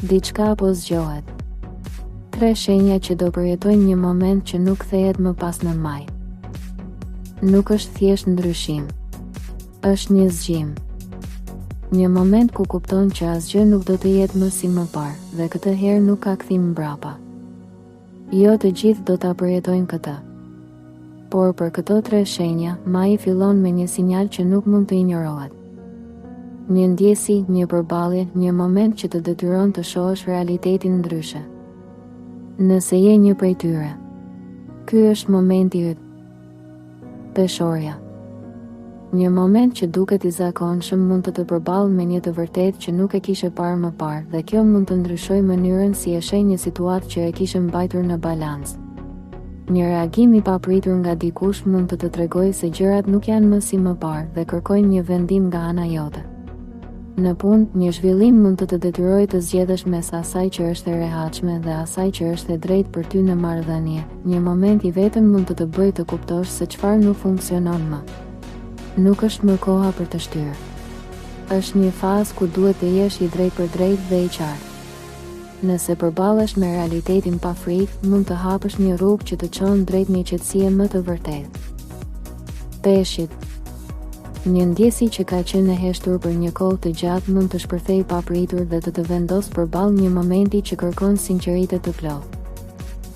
Diçka po zgjohet. Tre shenja që do përjetojnë një moment që nuk kthehet më pas në maj. Nuk është thjesht ndryshim. Është një zgjim. Një moment ku kupton që asgjë nuk do të jetë më si më parë, dhe këtë herë nuk ka kthim mbrapa. Jo të gjithë do ta përjetojnë këtë. Por për këto tre shenja, maji fillon me një sinjal që nuk mund të injorohet. Një ndjesi, një përballje, një moment që të detyron të shohësh realitetin ndryshe. Nëse je një prej tyre, ky është momenti yt. Peshorja. Një moment që duket i zakonshëm mund të të përballë me një të vërtetë që nuk e kishe parë më parë dhe kjo mund të ndryshojë mënyrën si e sheh një situatë që e kishe mbajtur në balancë. Një reagim i papritur nga dikush mund të të tregojë se gjërat nuk janë më si më parë dhe kërkojnë një vendim nga ana jote. Në punë, një zhvillim mund të të detyrojë të zgjedhësh mes asaj që është e rehatshme dhe asaj që është e drejtë për ty në marrëdhënie. Një moment i vetëm mund të të bëjë të kuptosh se çfarë nuk funksionon më. Nuk është më koha për të shtyrë. Është një fazë ku duhet të jesh i drejtpërdrejtë dhe i qartë. Nëse përballesh me realitetin pa frikë, mund të hapësh një rrugë që të çon drejt një qetësie më të vërtetë. Peshqit. Një ndjesi që ka qenë e heshtur për një kohë të gjatë mund të shpërthejë papritur dhe të të vendosë përballë një momenti që kërkon sinqeritet të plotë.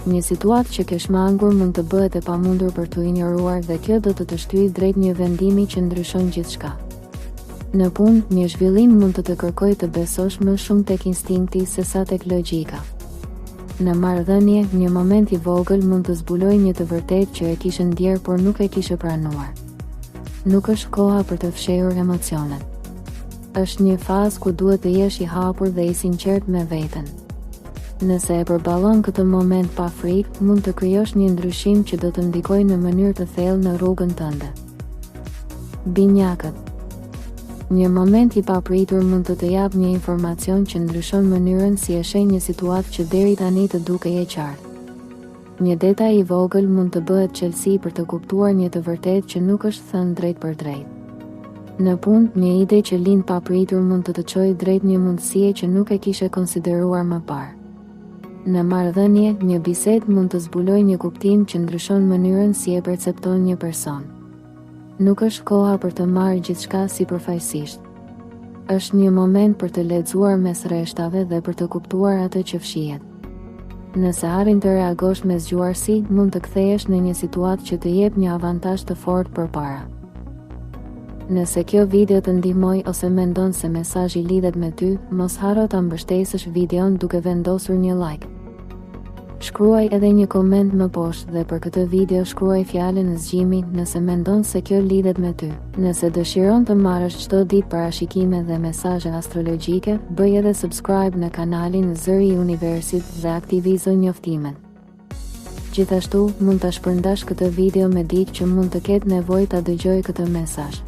Një situatë që ke shmangur mund të bëhet e pamundur për t'u injoruar dhe kjo do të të shtyjë drejt një vendimi që ndryshon gjithçka. Në punë, një zhvillim mund të të kërkojë të besosh më shumë tek instinkti sesa tek logjika. Në marrëdhënie, një moment i vogël mund të zbulojë një të vërtetë që e kishe ndjerë por nuk e kishe pranuar. Nuk është koha për të fshehur emocionet. Është një fazë ku duhet të jesh i hapur dhe i sinqertë me veten. Nëse e përballon këtë moment pa frikë, mund të krijosh një ndryshim që do të ndikojë në mënyrë të thellë në rrugën tënde. Binjakët. Një moment i papritur mund të të japë një informacion që ndryshon mënyrën si e sheh një situatë që deri tani të dukej e qartë. Një detaj i vogël mund të bëhet çelësi për të kuptuar një të vërtetë që nuk është thënë drejtpërdrejt. Në punë, një ide që lind papritur mund të të çojë drejt një mundësie që nuk e kishe konsideruar më parë. Në marrëdhënie, një bisedë mund të zbulojë një kuptim që ndryshon mënyrën si e percepton një person. Nuk është koha për të marrë gjithçka sipërfaqësisht. Është një moment për të lexuar mes rreshtave dhe për të kuptuar atë që fshihet. Nëse arrin të reagosh me zgjuarsi, mund të kthehesh në një situatë që të jep një avantazh të fortë përpara. Nëse kjo video të ndihmoi ose mendon se mesazhi lidhet me ty, mos harro ta mbështesësh videon duke vendosur një like. Shkruaj edhe një koment më poshtë dhe për këtë video shkruaj fjalën zgjimi nëse mendon se kjo lidhet me ty. Nëse dëshiron të marrësh çdo ditë parashikime dhe mesazhe astrologjike, bëj edhe subscribe në kanalin Zëri i Universit dhe aktivizo njoftimet. Gjithashtu, mund ta shpërndash këtë video me dikë që mund të ketë nevojë ta dëgjojë këtë mesazh.